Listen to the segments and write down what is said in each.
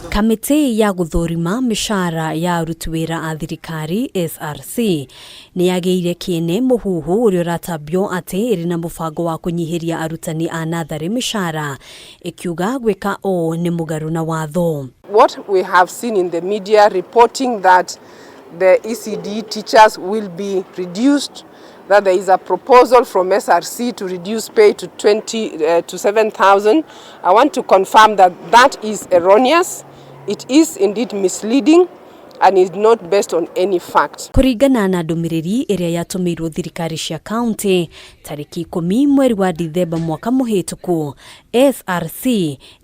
Kamĩtĩ ya gũthũrima mĩcara ya aruti wĩra a thirikari SRC nĩ yagĩire kĩene mũhuhu ũrĩa ũratambio atĩ ĩrĩ na mũbango wa kũnyihĩria arutani a natharĩ mĩcara, ĩkiuga gwĩka ũũ nĩ mũgarũ na watho. What we have seen in the media reporting that the ECD teachers will be reduced, that there is a proposal from SRC to reduce pay to 20 to 7,000. I want to confirm that that is erroneous. It is indeed misleading and is not based on any fact. Kũringana na ndũmĩrĩri ĩrĩa yatũmĩirwo thirikari cia kaunti tarĩki 10 mweri wa Dithemba mwaka mũhĩtũku, SRC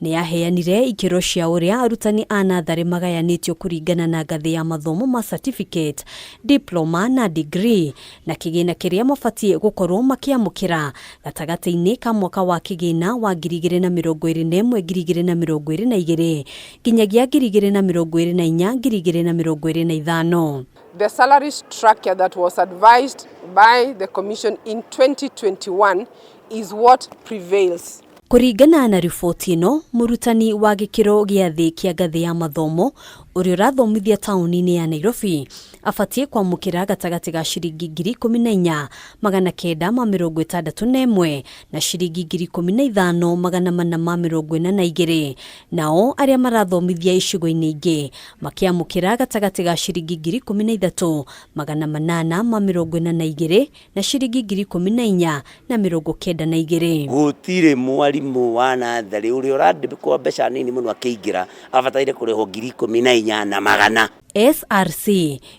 nĩ yaheanire ikĩro cia ũrĩa arutani a natharĩ magayanĩtio kũringana na ngathĩ ya mathomo ma certificate, diploma na degree, na kĩgĩna kĩrĩa mabatiĩ gũkorwo makĩamũkĩra gatagatĩ-inĩ ka mwaka wa kĩgĩna wa 2021 2022 nginyagia 2024 2025. The salary structure that was advised by the Commission in 2021 is what prevails. Kũringana na riboti ĩno, mũrutani wa gĩkĩro gĩa thĩ kĩa ngathĩ ya mathomo ũrĩa ũrathomithia taũni-inĩ ya Nairobi abatiĩ kwamũkĩra gatagatĩ ga ciringi 14,961 na ciringi 15,442, nao arĩa marathomithia icigo-inĩ ingĩ makĩamũkĩra gatagatĩ ga ciringi 13,842 na ciringi 14,092. Gũtirĩ mwarimũ wa natharĩ ũrĩa ũrandĩkwo mbeca nini mũno akĩingĩra abataire kũrĩhwo 14,100. SRC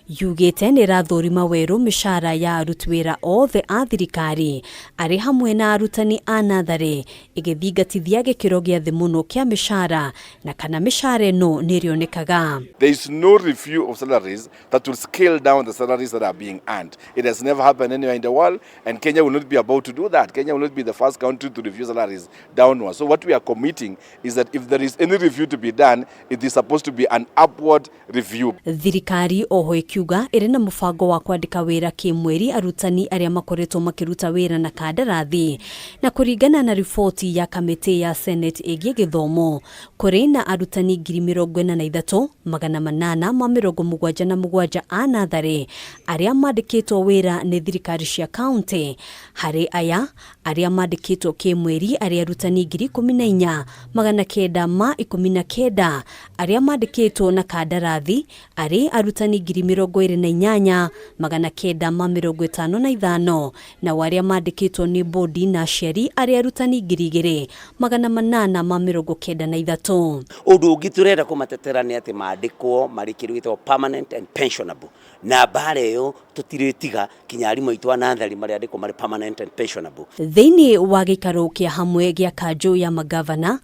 yugĩte nĩ ĩrathũrima werũ mĩcara ya aruti wĩra othe a thirikari arĩ hamwe na arutani a natharĩ, ĩgĩthingatithia gĩkĩro gĩa thĩ mũno kĩa mĩcara na kana mĩcara ĩno nĩ ĩrĩonekaga. There is no review of salaries that will scale down the salaries that are being earned. It has never happened anywhere in the world, and Kenya will not be about to do that. Kenya will not be the first country to review salaries downwards. So what we are committing is that if there is any review to be done, it is supposed to be an upward review. Thirikari oho ĩkiuga ĩrĩ na mũbango wa kwandĩka wĩra kĩmweri arutani arĩa makoretwo makĩruta wĩra na kandarathi, na kũringana na riboti ya kamĩtĩ ya Senate ĩgiĩ gĩthomo, kũrĩ na arutani 43,877 a natharĩ arĩa mandĩkĩtwo wĩra nĩ thirikari cia kaunti. Harĩ aya, arĩa mandĩkĩtwo kĩmweri arĩ arutani 14,919, arĩa mandĩkĩtwo na kandarathi arĩ arutani 28,955, nao arĩa mandĩkĩtwo nĩ bodi na aciari arĩ arutani 2,893. Ũndũ ũngĩ tũrenda kũmatetera nĩ atĩ mandĩkwo marĩ kĩndũ gĩtagwo permanent and pensionable, na mbara ĩyo tũtirĩtiga kinya arimũ aitũ a natharĩ marĩandĩkwo marĩ permanent and pensionable. Thĩinĩ wa gĩikaro kĩa hamwe gĩa kanjũ ya magavana,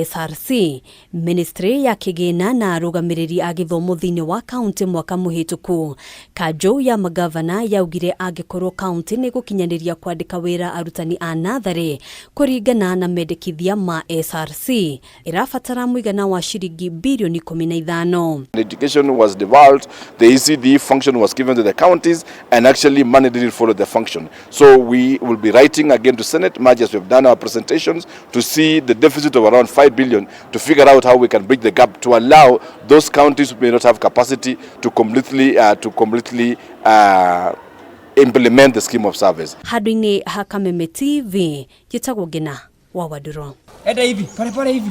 SRC, ministry ya kĩgĩna na arũgamĩrĩri a gĩthomo thĩinĩ wa kaunti mwaka mũhĩtũku, kanjũ ya magavana yaugire angĩkorwo kaunti nĩ gũkinyanĩria kwandĩka wĩra arutani a natharĩ kũringana na mendekithia ma SRC, ĩrabatara mũigana wa ciringi birioni 15. Education was devolved, the ECD function was given to the counties, and actually money didn't follow the function. So we will be writing again to Senate, much as we've done our presentations, to see the deficit of around 5 billion, to figure out how we can bridge the gap to allow those counties who may not have capacity to completely implement the scheme of service. Handũ-inĩ ha Kameme TV, njĩtagwo Ngina wa Wandũrũ. Enda hivi, pole pole hivi.